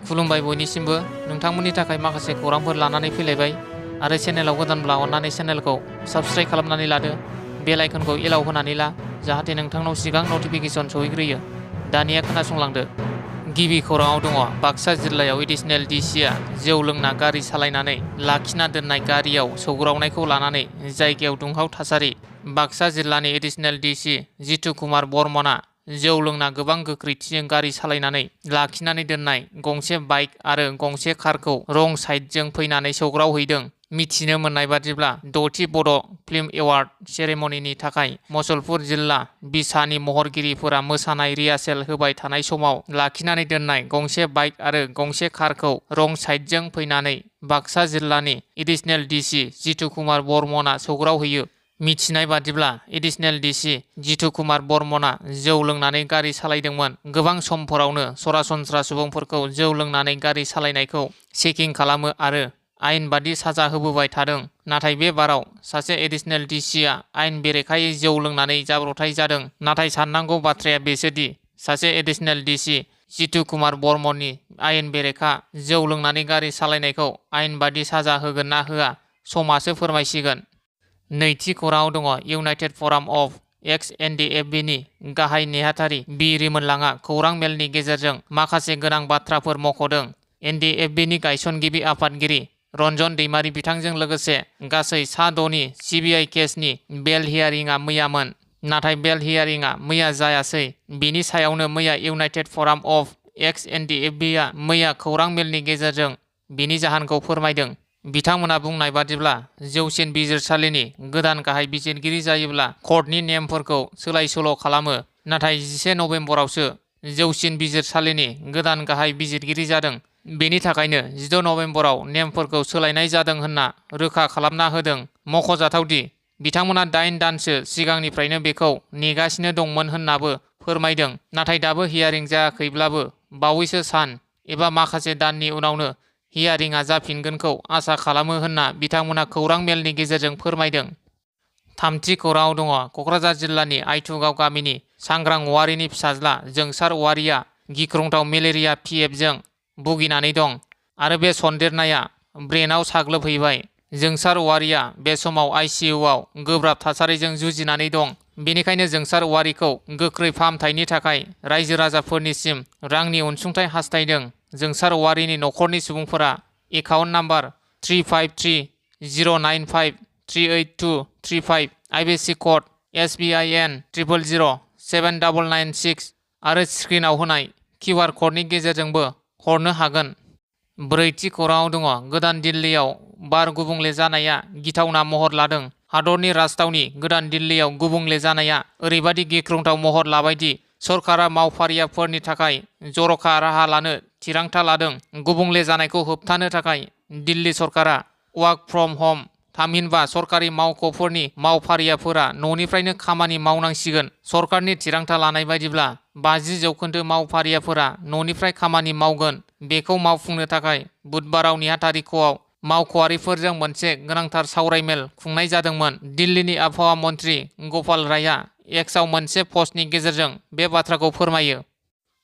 खुलुमबाय बयनिसिमबो नोंथांमोननि थाखाय माखासे खौरांफोर लानानै फैलायबाय आरो चेनेलाव गोदानब्ला अन्नानै चेनेलखौ साबस्क्राइब खालामनानै लादो बेल आइकनखौ एलाव होनानै ला जाहाथे नोंथांनाव सिगां नटिफिकेसन सौहैग्रोयो। दानिया खोनासंलांदो। गिबि खौराङाव दङ बाक्सा जिल्लायाव एडिशनेल डिसिआ जौ लोंना गारि सालायनानै लाखिना दोननाय गारियाव सौग्रावनायखौ लानानै जायगायाव दुंहाव थासारि। बाक्सा जिल्लानि एडिशनेल डिसि जितु कुमार बर्मनआ जौ लोंना गोबां गोख्रैथिजों गारि सालायनानै लाखिनानै दोननाय गंसे बाइक आरो गंसे कारखौ रं साइडजों फैनानै सौग्रावहैदों। मिथिनो मोननाय बादिब्ला 6थि बड' फिल्म एवार्ड सेरेमनिनि थाखाय मुसलपुर जिल्ला बिसानि महरगिरिफोरा मोसानाय रिहार्सेल होबाय थानाय समाव लाखिनानै दोननाय गंसे बाइक आरो गंसे कारखौ रं साइडजों फैनानै बाक्सा जिल्लानि एडिशनेल डिसि जितु कुमार बर्मनआ सौग्रावहैयो। मिथिनाय बादिब्ला एडिशनेल डिसि जितु कुमार बर्मनआ जौ लोंनानै गारि सालायदोंमोन। गोबां समफोरावनो सरासनस्रा सुबुंफोरखौ जौ लोंनानै गारि सालायनायखौ चेकिं खालामो आरो आयेन बादि साजा होबोबाय थादों। नाथाय बे बाराव सासे एडिशनेल डिसिआ आयेन बेरेखायै जौ लोंनानै जाब्रबथाय जादों। नाथाय साननांगौ बाथ्राया बेसोदि सासे एडिशनेल डिसि जितु कुमार बर्मननि आयेन बेरेखा जौ लोंनानै गारि सालायनायखौ आयेन बादि साजा होगोन ना होआ समासो फोरमायसिगोन। नैथि खौराङाव दङ इउनाइटेड फराम अफ एक्स एनडिएफबिनि गाहाय नेहाथारि बि रिमोनलाङा खौरां मेलनि गेजेरजों माखासे गोनां बाथ्राफोर मख'दों। एनडिएफबिनि गायसनगिरि आफादगिरि रन्जन दैमारि बिथांजों लोगोसे गासै सा 6नि सिबिआइ केसनि बेल हियारिंआ मैयामोन। नाथाय बेल हियारिंआ मैया जायासै। बिनि सायावनो मैया इउनाइटेड फराम अफ एक्स एनडिएफबिआ मैया खौरां मेलनि गेजेरजों बिनि जाहोनखौ फोरमायदों। बिथांमोना बुंनाय बादिब्ला जौसिन बिजिरसालिनि गोदान गाहाय बिजिरगिरि जायोब्ला कर्टनि नेमफोरखौ सोलाय सोल' खालामो। नाथाय 11 नबेम्बरावसो जौसिन बिजिरसालिनि गोदान गाहाय बिजिरगिरि जादों। बेनि थाखायनो 16 नबेम्बराव नेमफोरखौ सोलायनाय जादों होनना रोखा खालामना होदों। मख'जाथावदि बिथांमोना 8 दानसो सिगांनिफ्रायनो बेखौ नेगासिनो दंमोन होननाबो फोरमायदों। नाथाय दाबो हियारिं जायाखैब्लाबो बावैसो सान एबा माखासे दाननि उनावनो हियारिंआ जाफिनगोनखौ आसा खालामो होनना बिथांमोना खौरां मेलनि गेजेरजों फोरमायदों। थामथि खौराङाव दङ क'क्राझार जिल्लानि आइथुगाव गामिनि सांग्रां औवारिनि फिसाज्ला जोंसार औवारिया गिख्रंथाव मेलेरिया पिएफजों भुगिनानै दं आरो बे सन्देरनाया ब्रेनाव साग्लोबहैबाय। जोंसार औवारिया बे समाव आइसिइउआव गोब्राब थासारिजों जुजिनानै दं। बेनिखायनो जोंसार औवारिखौ गोख्रै फाहामथायनि थाखाय रायजो राजाफोरनिसिम रांनि अनसुंथाइ हास्थायदों। जोंसार औवारिनि नखरनि सुबुंफोरा एकाउन्ट नाम्बार 353095382385 आइबिएसि क'ड SBIN 00079996 आरो स्क्रिनाव होनाय QR क'डनि गेजेरजोंबो हरनो हागोन। ब्रैथि खौराङाव दङ गोदान दिल्लीयाव बार गुबुंले जानाया गिथावना महर लादों। हादरनि राजथावनि गोदान दिल्लीयाव गुबुंले जानाया ओरैबादि गिख्रंथाव महर लाबायदि सरकारा मावफारियाफोरनि थाखाय जर'खा राहा लानो थिरांथा लादों। गुबुंले जानायखौ होबथानो थाखाय दिल्ली सरकारा वार्क फ्रम ह'म थामहिनबा सरकारि मावख'फोरनि मावफारियाफोरा न'निफ्रायनो खामानि मावनांसिगोन। सरकारनि थिरांथा लानाय बायदिब्ला 50% मावफारियाफोरा न'निफ्राय खामानि मावगोन। बेखौ मावफुंनो थाखाय बुधबाराव नेहाथारिख'आव मावख'आरिफोरजों मोनसे गोनांथार सावरायमेल खुंनाय जादोंमोन। दिल्लीनि आबहावा मन्त्रि गपाल रायआ एक्सआव मोनसे पस्टनि गेजेरजों बे बाथ्राखौ फोरमायो।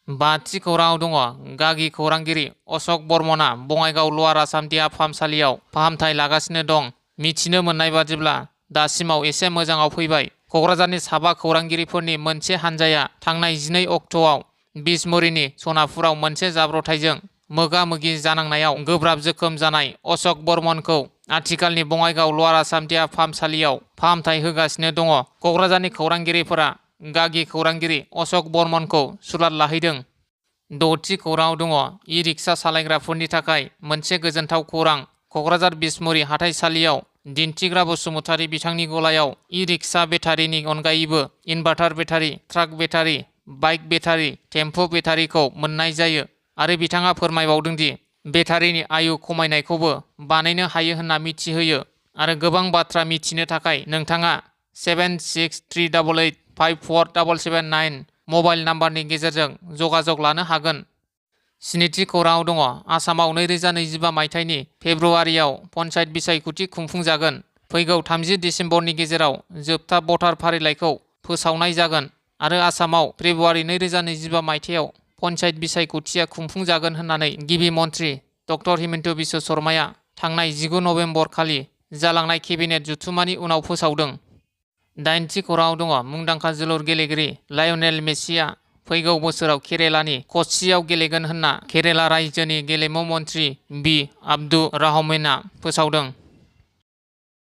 बाथि खौराङाव दङ गागि खौरांगिरि अशक बर्मनआ बङाइगाव लवार आसाम देहा फाहामसालियाव फाहामथाय लागासिनो दं। मिथिनो मोननाय बादिब्ला दासिमाव एसे मोजाङाव फैबाय। क'क्राझारनि साबा खौरांगिरिफोरनि मोनसे हानजाया थांनाय 12 अक्ट'आव बिसमुरिनि सनापुराव मोनसे जाब्रबथायजों मोगा मोगि जानांनायाव गोब्राब जोखोम जानाय अशक बर्मनखौ आथिखालनि बङाइगाव लवार आसाम देहा फाहामसालियाव फाहामथाय होगासिनो दङ। क'क्राझारनि खौरांगिरिफोरा गागि खौरांगिरि अशक बर्मनखौ सुलाद लाहैदों। 6थि खौराङाव दङ इ-रिक्सा सालायग्राफोरनि थाखाय मोनसे गोजोनथाव खौरां। क'क्राझार बिसमुरि हाथाइसालियाव दिन्थिग्रा बसुमतारी बिथांनि गलायाव इ-रिक्सा बेटारिनि अनगायैबो इनभार्टार बेटारि, ट्राक बेटारि, बाइक बेटारि, टेम्पु बेटारिखौ मोननाय जायो आरो बिथाङा फोरमायबावदों दि बेटारिनि आयु खमायनायखौबो बानायनो हायो होनना मिथिहोयो। आरो गोबां बाथ्रा मिथिनो थाखाय नोंथाङा 7638854779 मबाइल नाम्बारनि गेजेरजों जगाजग लानो हागोन। 7थि खौराङाव दङ आसामाव 2025 मायथाइनि फेब्रुआरियाव पन्चायत बिसायख'थि खुंफुंजागोन। फैगौ 30 दिसेम्बरनि गेजेराव जोबथा भटार फारिलाइखौ फोसावनाय जागोन आरो आसामाव फेब्रुआरि 2025 मायथाइयाव पन्चायत बिसायख'थिया खुंफुंजागोन होननानै गिबि मन्त्रि डक्टर हिमन्त बिश्व शर्माया थांनाय 19 नभेम्बर खालि जालांनाय केबिनेट जथुम्मानि उनाव फोसावदों। 8थि खौराङाव दङ मुंदांखा जोलुर गेलेगिरि लायनेल मेसिया फैगौ बोसोराव केरेलानि कच्चिआव गेलेगोन होनना केरेला रायजोनि गेलेमु मन्त्रि बि. आब्दुर रहमानआ फोसावदों।